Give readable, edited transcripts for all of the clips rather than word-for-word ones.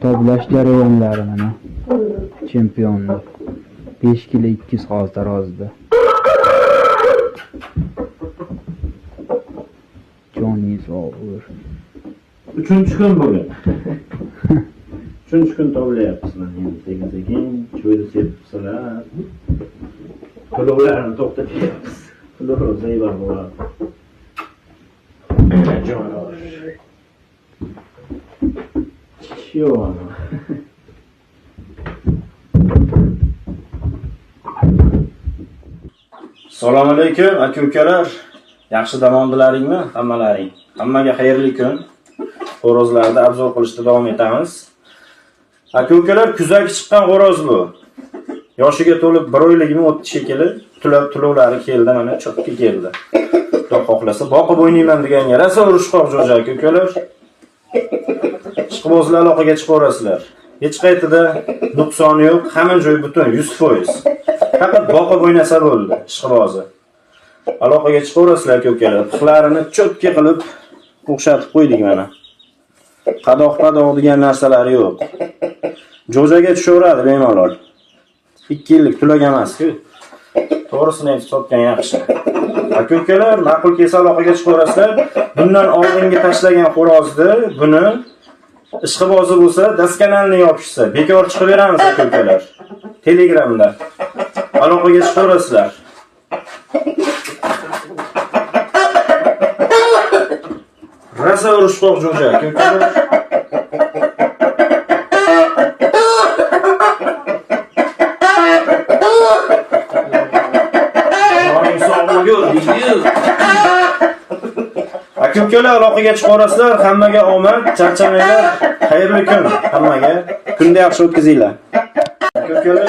Toblash jarayonlari mana. Chempionni. 5 kilo 200 hozir tarozida. Joningiz og'ir. Uchinchi kun bugun. Uchinchi kun toblayapmiz mana endi sekin-sekin cho'yni sepibsizlar. To'lovlarni to'xtatyapmiz. To'lov zayvar bo'ladi. Jonivor. Yo'q. Assalomu alaykum aka ukalar. Yaxshi dam oldilaringmi hammalaring? Hammaga xayrli kun. Xo'rozlarni obzor qilishda davom etamiz. Aka ukalar, kuzaki chiqqan xo'roz bu. Yoshiga to'lib 1 oyligimi o'tdi shekilli. Tulovlari keldi, mana cho'tga keldi. Xudo xohlasa boqib o'ynayman deganga rosa urushqoq jo'ja aka ukalar. Ishqibozlar aloqaga chiqaverasizlar. Hech qayerda nuqsoni yo'q, hamma joy butun 100%. Faqat boqib o'ynasa bo'ldi ishqibozi. Aloqaga chiqaverasizlar aka ukalar. Pixlarini cho'tga qilib o'xshatib qo'ydik mana. Qadoq-padoq degan narsalari yo'q. Jo'jaga tushaveradi bemalol. 2 yillik tulak emas-ku. To'g'risini aytib sotgan yaxshi. Aka ukalar, ma'qul kelsa aloqaga chiqaverasizlar. Bundan oldingi tashlagan xo'rozni buni ishqibozi bo'lsa, daskanalni yopishsa, bekor chiqib beramiz aka ukalar. Telegramda aloqaga chiqaverasizlar. Rosa urushqoq jo'ja aka ukalar. Joning sog' bo'lgur deydi-yu. Aka ukalar aloqaga chiqaverasizlar, hammaga omad, charchamanglar. Xayrli kun hammaga. Kunni yaxshi o'tkazinglar. Aka ukalar,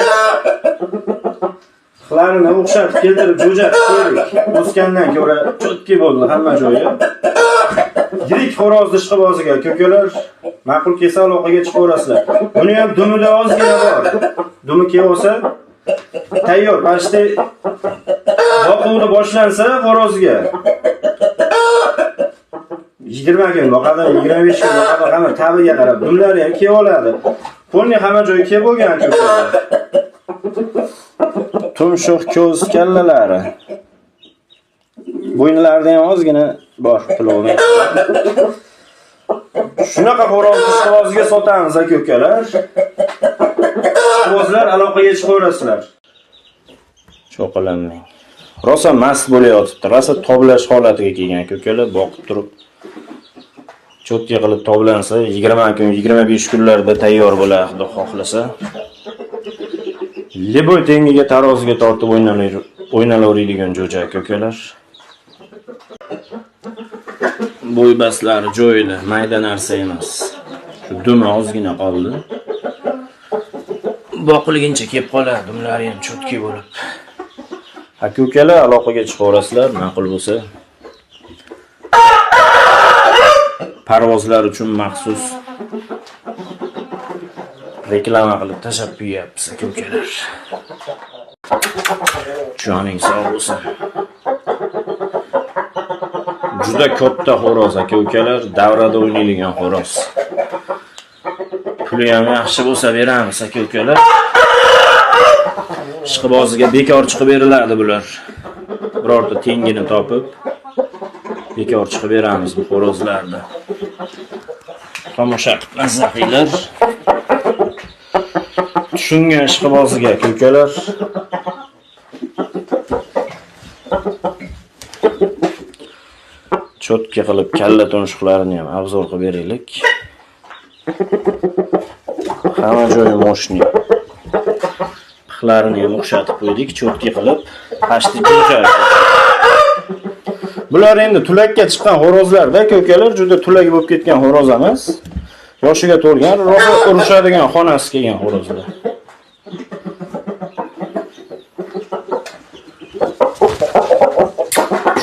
xlarini o'xshatib keltirib jo'ja qilib qo'ydik. O'sgandan ko'ra cho'tki bo'ldi hamma joyi. Yirik xo'roz ishqiboziga aka ukalar, ma'qul kelsa aloqaga chiqaverasizlar. Buni ham dumida ozgina bor. Dumi kelib olsa tayyor, почти boquvni boshlansa xo'rozga 20 kun boqadi, 25 kun boqadi, hamma tabiga qarab dumlari ham kelib oladi. Polni hamma joyi kelib bo'lgan ko'plar. Tumshuq ko'z kallalari. Bo'ynilarida ham ozgina bor tulovi. Shunaqa xo'roz ishqiboziga sotamiz aka ukalar. Ishqibozlar aloqaga chiqaverasizlar. Cho'qilanmang. Rosa mast bo'layotibdi, rosa toblash holatiga kelgan aka ukalar, boqib turib cho'tga qilib toblansa 20 kun, 25 kunlarda tayyor bo'ladi, Xudo xohlasa. Liboy tengiga taroziga tortib o'ynalaveradigan jo'ja aka ukalar. Bo'y baslari joyida, mayda narsa emas. Shu dumi ozgina qoldi. Boqilguncha kelib qoladi, dumlari ham cho'tki bo'lib. Aka ukalar aloqaga chiqaverasizlar, ma'qul bo'lsa. Parvozlar uchun maxsus reklama qilib tashlab qo'yapmiz aka ukalar. Joning sog' bo'lsin. Juda katta xo'roz aka ukalar, davrada o'ynaydigan xo'roz. Puli ham yaxshi bo'lsa beramiz aka ukalar. Ishqiboziga bekor chiqib beriladi bular. Birorta tengini topib bekor chiqib beramiz bu xo'rozlarni. Tomosha qilib mazza qilinglar. Tushungan ishqiboziga aka ukalar. Cho'tki qilib kalla tumshuqlarini ham obzor qilib beraylik. Hamma joyi moshni. Pixlarini ham o'xshatib qo'ydik, cho'tki qilib, pashti jo'ja. Bular endi tulakka chiqqan xo'rozlarda aka ukalar, juda tulak bo'lib ketgan xo'roz emas. Yoshiga to'lgan, rosa urushadigan xonasi kelgan xo'rozlar.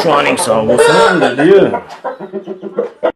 Joning sog' bo'lsin dedi-yu.